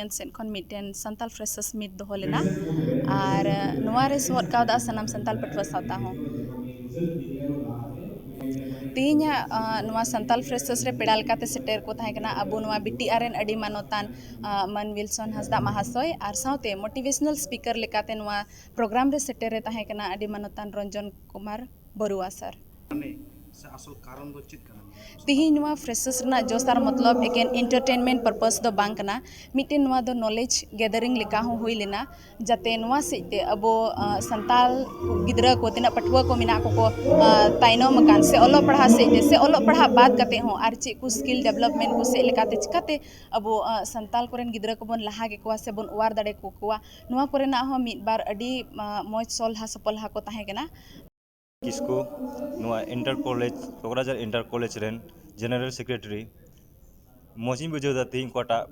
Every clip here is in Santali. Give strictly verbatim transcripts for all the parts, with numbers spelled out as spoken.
ᱥᱮᱫ ᱠᱷᱚᱱ ᱢᱤᱫᱴᱮᱱ ᱥᱟᱱᱛᱟᱞ ᱯᱷᱨᱮᱥᱟᱨᱥ ᱢᱤᱴ ᱫᱚᱦᱚ ᱞᱮᱱᱟ, ᱟᱨ ᱱᱚᱣᱟ ᱨᱮ ᱥᱚᱦᱚᱫ ᱠᱟᱣᱫᱟ ᱥᱟᱱᱟᱢ ᱥᱟᱱᱛᱟᱞ ᱯᱟᱹᱴᱷᱩᱣᱟᱹ ᱥᱟᱶᱛᱟ ᱦᱚᱸ᱾ ᱛᱮᱦᱮᱧᱟᱜ ᱱᱚᱣᱟ ᱥᱟᱱᱛᱟᱞ ᱯᱷᱨᱮᱥᱟᱨᱥ ᱨᱮ ᱯᱮᱲᱟ ᱞᱮᱠᱟᱛᱮ ᱥᱮᱴᱮᱨ ᱠᱚ ᱛᱟᱦᱮᱸ ᱠᱟᱱᱟ ᱟᱵᱚ ᱱᱚᱣᱟ ᱵᱤᱴᱤ ᱟᱨ ᱨᱮᱱ ᱟᱹᱰᱤ ᱢᱟᱱᱚᱛᱟᱱ ᱢᱟᱱ ᱩᱭᱤᱞᱥᱚᱱ ᱦᱟᱸᱥᱫᱟ ᱢᱟᱦᱟᱥᱚᱭ, ᱟᱨ ᱥᱟᱶᱛᱮ ᱢᱳᱴᱤᱵᱷᱮᱥᱚᱱᱟᱞ ᱥᱯᱤᱠᱟᱨ ᱞᱮᱠᱟᱛᱮ ᱱᱚᱣᱟ ᱯᱨᱳᱜᱨᱟᱢ ᱨᱮ ᱥᱮᱴᱮᱨ ᱨᱮ ᱛᱟᱦᱮᱸ ᱠᱟᱱᱟ ᱟᱹᱰᱤ ᱢᱟᱱᱚᱛᱟᱱ ᱨᱚᱧᱡᱚᱱ ᱠᱩᱢᱟᱨ ᱵᱚᱨᱩᱣᱟ ᱥᱟᱨ᱾ ᱥᱮ ᱟᱥᱚᱞ ᱠᱟᱨᱚᱱ ᱫᱚ ᱪᱮᱫ ᱠᱟᱱᱟ? ᱛᱤᱦᱤᱧ ᱱᱚᱣᱟ ᱯᱷᱨᱮᱥᱟᱨᱥ ᱨᱮᱱᱟᱜ ᱡᱚᱥ ᱟᱨ ᱢᱚᱛᱞᱚᱵ ᱮᱠᱮᱱ ᱮᱱᱴᱟᱨᱴᱮᱱᱢᱮᱱᱴ ᱯᱟᱨᱯᱟᱥ ᱫᱚ ᱵᱟᱝ ᱠᱟᱱᱟ᱾ ᱢᱤᱫᱴᱮᱱ ᱱᱚᱣᱟ ᱫᱚ ᱱᱚᱞᱮᱡᱽ ᱜᱮᱫᱟᱨᱤᱝ ᱞᱮᱠᱟ ᱦᱚᱸ ᱦᱩᱭ ᱞᱮᱱᱟ, ᱡᱟᱛᱮ ᱱᱚᱣᱟ ᱥᱮᱫ ᱛᱮ ᱟᱵᱚ ᱥᱟᱱᱛᱟᱞ ᱜᱤᱫᱽᱨᱟᱹ ᱠᱚ ᱛᱤᱱᱟᱹᱜ ᱯᱟᱹᱴᱷᱩᱣᱟᱹ ᱠᱚ ᱢᱮᱱᱟᱜ ᱠᱚ ᱠᱚ ᱛᱟᱭᱱᱚᱢ ᱟᱠᱟᱱ ᱥᱮ ᱚᱞᱚᱜ ᱯᱟᱲᱦᱟᱜ ᱥᱮᱫ ᱛᱮ ᱥᱮ ᱚᱞᱚᱜ ᱯᱟᱲᱦᱟᱜ ᱵᱟᱫ ᱠᱟᱛᱮ ᱦᱚᱸ ᱟᱨ ᱪᱮᱫ ᱠᱚ ᱥᱠᱤᱞ ᱰᱮᱵᱷᱞᱚᱯᱢᱮᱱᱴ ᱠᱚ ᱥᱮᱫ ᱞᱮᱠᱟᱛᱮ ᱪᱤᱠᱟᱛᱮ ᱟᱵᱚ ᱥᱟᱱᱛᱟᱞ ᱠᱚᱨᱮᱱ ᱜᱤᱫᱽᱨᱟᱹ ᱠᱚᱵᱚᱱ ᱞᱟᱦᱟ ᱠᱮᱠᱚᱣᱟ ᱥᱮ ᱵᱚᱱ ᱚᱣᱟᱨ ᱫᱟᱲᱮ ᱠᱚᱣᱟ, ᱱᱚᱣᱟ ᱠᱚᱨᱮᱱᱟᱜ ᱦᱚᱸ ᱢᱤᱫ ᱵᱟᱨ ᱟᱹᱰᱤ ᱢᱚᱡᱽ ᱥᱚᱞᱦᱟ ᱥᱚᱯᱚᱞᱦᱟ ᱠᱚ ᱛᱟᱦᱮᱸ ᱠᱟᱱᱟ᱾ ᱠᱤᱥᱠᱩ, ᱱᱚᱣᱟ ᱤᱱᱴᱟᱨ ᱠᱚᱞᱮᱡᱽ, ᱠᱚᱠᱨᱟᱡᱷᱟᱨ ᱤᱱᱴᱟᱨ ᱠᱚᱞᱮᱡᱽ ᱨᱮᱱ ᱡᱮᱱᱟᱨᱮᱞ ᱥᱮᱠᱨᱮᱴᱟᱨᱤ᱾ ᱢᱚᱡᱽ ᱤᱧ ᱵᱩᱡᱷᱟᱹᱣ ᱮᱫᱟ ᱛᱮᱦᱮᱧ ᱚᱠᱟᱴᱟᱜ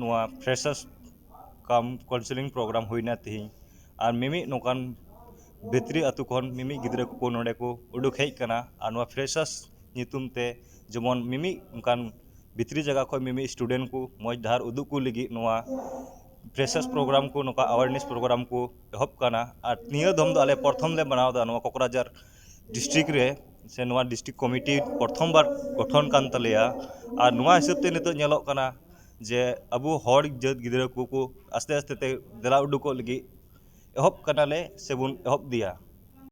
ᱱᱚᱣᱟ ᱯᱷᱨᱮᱥᱟᱨᱥ ᱠᱟᱢ ᱠᱟᱣᱩᱱᱥᱮᱞᱤᱝ ᱯᱨᱳᱜᱨᱟᱢ ᱦᱩᱭᱱᱟ ᱛᱮᱦᱮᱧ, ᱟᱨ ᱢᱤᱢᱤᱫ ᱱᱚᱝᱠᱟᱱ ᱵᱷᱤᱛᱨᱤ ᱟᱹᱛᱩ ᱠᱷᱚᱱ ᱢᱤᱢᱤᱫ ᱜᱤᱫᱽᱨᱟᱹ ᱠᱚᱠᱚ ᱱᱚᱰᱮ ᱠᱚ ᱩᱰᱩᱠ ᱦᱮᱡ ᱟᱠᱟᱱᱟ, ᱟᱨ ᱱᱚᱣᱟ ᱯᱷᱨᱮᱥᱟᱨᱥ ᱧᱩᱛᱩᱢ ᱛᱮ ᱡᱮᱢᱚᱱ ᱢᱤᱢᱤᱫ ᱚᱱᱠᱟᱱ ᱵᱷᱤᱛᱨᱤ ᱡᱟᱭᱜᱟ ᱠᱷᱚᱱ ᱢᱤᱢᱤᱫ ᱥᱴᱩᱰᱮᱱᱴ ᱠᱚ ᱢᱚᱡᱽ ᱰᱟᱦᱟᱨ ᱩᱫᱩᱜ ᱠᱚ ᱞᱟᱹᱜᱤᱫ ᱱᱚᱣᱟ ᱯᱷᱨᱮᱥᱟᱨᱥ ᱯᱨᱳᱜᱨᱟᱢ ᱠᱚ, ᱱᱚᱝᱠᱟ ᱟᱣᱟᱨᱱᱮᱥ ᱯᱨᱳᱜᱨᱟᱢ ᱠᱚ ᱮᱦᱚᱵ ᱠᱟᱱᱟ᱾ ᱟᱨ ᱱᱤᱭᱟᱹ ᱫᱚᱢ ᱫᱚ ᱟᱞᱮ ᱯᱨᱚᱛᱷᱚᱢ ᱞᱮ ᱢᱟᱱᱟᱣ ᱮᱫᱟ ᱱᱚᱣᱟ ᱠᱚᱠᱨᱟᱡᱷᱟᱨ ᱰᱤᱥᱴᱨᱤᱠᱴ ᱨᱮ, ᱥᱮ ᱱᱚᱣᱟ ᱰᱤᱥᱴᱨᱤᱠᱴ ᱠᱚᱢᱤᱴᱤ ᱯᱨᱚᱛᱷᱚᱢ ᱵᱟᱨ ᱜᱚᱴᱷᱚᱱ ᱠᱟᱱ ᱛᱟᱞᱮᱭᱟ᱾ ᱟᱨ ᱱᱚᱣᱟ ᱦᱤᱥᱟᱹᱵ ᱛᱮ ᱱᱤᱛᱚᱜ ᱧᱮᱞᱚᱜ ᱠᱟᱱᱟ ᱡᱮ ᱟᱵᱚ ᱦᱚᱲ ᱡᱟᱹᱛ ᱜᱤᱫᱽᱨᱟᱹ ᱠᱚᱠᱚ ᱟᱥᱛᱮ ᱟᱥᱛᱮ ᱛᱮ ᱫᱮᱞᱟ ᱩᱰᱩᱠᱚᱜ ᱞᱟᱹᱜᱤᱫ ᱮᱦᱚᱵ ᱠᱟᱱᱟᱞᱮ ᱥᱮᱵᱚᱱ ᱮᱦᱚᱵ ᱤᱫᱤᱭᱟ᱾